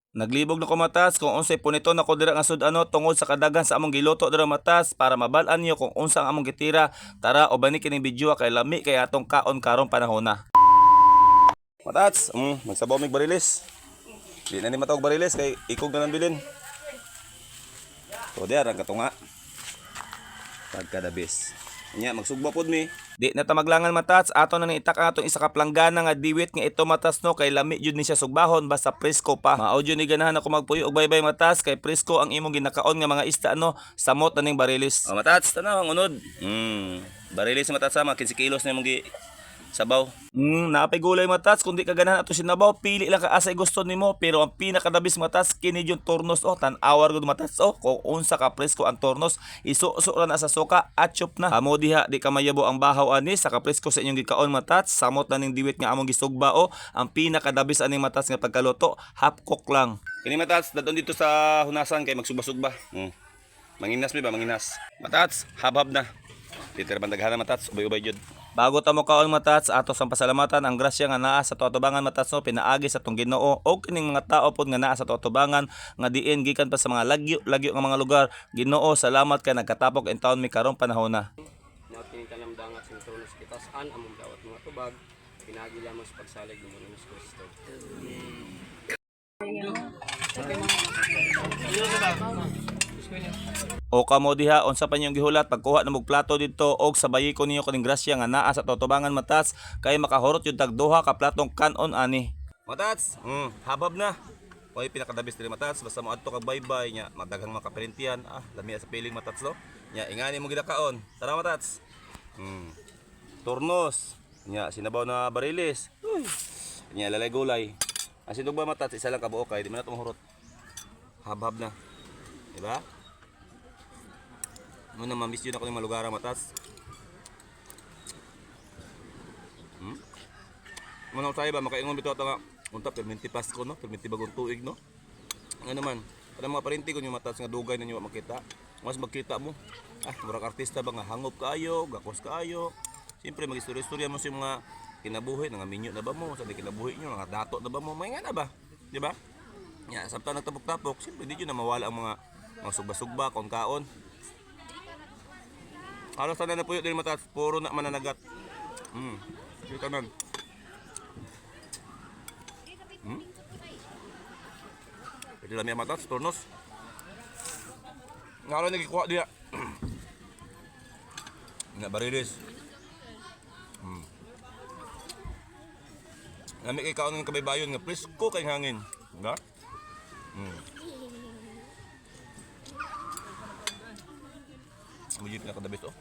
Naglibog na ko, matats, kung unsay punito na ko dira nga sud-ano tungod sa kadaghan sa among giluto dira, matats. Para mabal-an niyo kung unsa ang among gitira, tara, ubani kining video kay lami kay atong kaon karong panahona. Matats, magsabaw mig barilis. Di na ni matawag barilis kay ikog na ng bilin. So diya ang katunga. Pagkadabis. Nya magsugba pod mi. Di na ta maglangan, matats, ato na ni itak ang atong isa ka planggana nga diwit nga ito, matats, no, kay lami jud ni siya sugbahon basta presko pa. Mao jud ni ganahan ako magpuyo og baybay, matats, kay presko ang imong ginakaon nga mga isda, no, samot na ning barilis. Oh, matats, tanaw ang unod. Barilis, matats, sama 15 kilos na imong gi sabaw. Naapay gulay, matats, kung di ka ganahan ato sinabaw, pili lang ka asay gusto nimo, pero ang pinakadabis, matats, kini yung tornos oh, tan-awar gud, matats, oh, kung unsa ka presko ang tornos, isuso ra na sa suka, atchop na. Amo diha di ka mayabo ang bahaw ani sa kapresko sa inyong gikaon, matats, samot na ning diwit nga among gisugba oh, ang pinakadabis aning, matats, nga pagkaluto, half cook lang. Kini, matats, dadon dito sa hunasan kay magsugba-sugba. Manginas mi ba, manginas. Matats, habhab na. Dito ra bandaghan, matats, ubay-ubay jud. Bago ta mo kaon, matats, ato sang pasalamatan ang grasya nga naa sa tuatubangan, matats, no, pinaagi sa atong Ginoo og kining mga tao pod nga naa sa tuatubangan nga diin gikan pa sa mga lagyo-lagyo nga mga lugar. Ginoo, salamat kay nagkatapok in taon mi karong panahona. Naot kini tanang dangat sa trono sa kitasan among dawat mga tubag pinagi lamang sa pagsalig ng Ginoong Kristo. O kamo diha, unsa pa ninyong gihulat pagkuha na mog plato didto og sabayi ko ninyo kining grasya nga naa sa tutubangan, matats, kay makahurot yung tag duha ka platong kanon ani. Matats, habab na. Oy, pinakadabis diri, matats, basta mo adto kag baybay nya, madaghang makaperentian, ah, lami sa piling, matats, no. Nya ingani mo gidakaon. Tara, matats. Tornos. Nya sinabaw na barilis. Uy. Nya lalay gulay. Ang sinugba, matats, isa lang kabuok kay di man na mahurot. Habhab na. Diba? Muna ma-miss yun ako ng malugara, matas. Muna tayo ba makaingon bitaw ta nga unta perminti Pasko, no, perminti bagong tuig, no. Nga naman, kanang mga parinti ko yung matas nga dugay na niyo makita. Mas magkita mo. Ah, murag artista ba nga hangop kaayo, gakos kaayo. Siyempre mag-istorya-istorya mo sa mga kinabuhi, nga minyo na ba mo, sa di kinabuhi niyo, nga dato na ba mo, may nga na ba? Di ba? Ya, samtang nagtapok-tapok, siyempre di yun na mawala ang mga sugba-sugba, kaon-kaon. Halos tanan na puyo din, matas, puro na mananagat. Kita man. Pwede lang yan, matas, tornos. Nga nagikuha diya. Nga barilis. Lami kay kaon ng kabaybayon nga presko kay hangin. Diba? Medyo pinakadabis oh.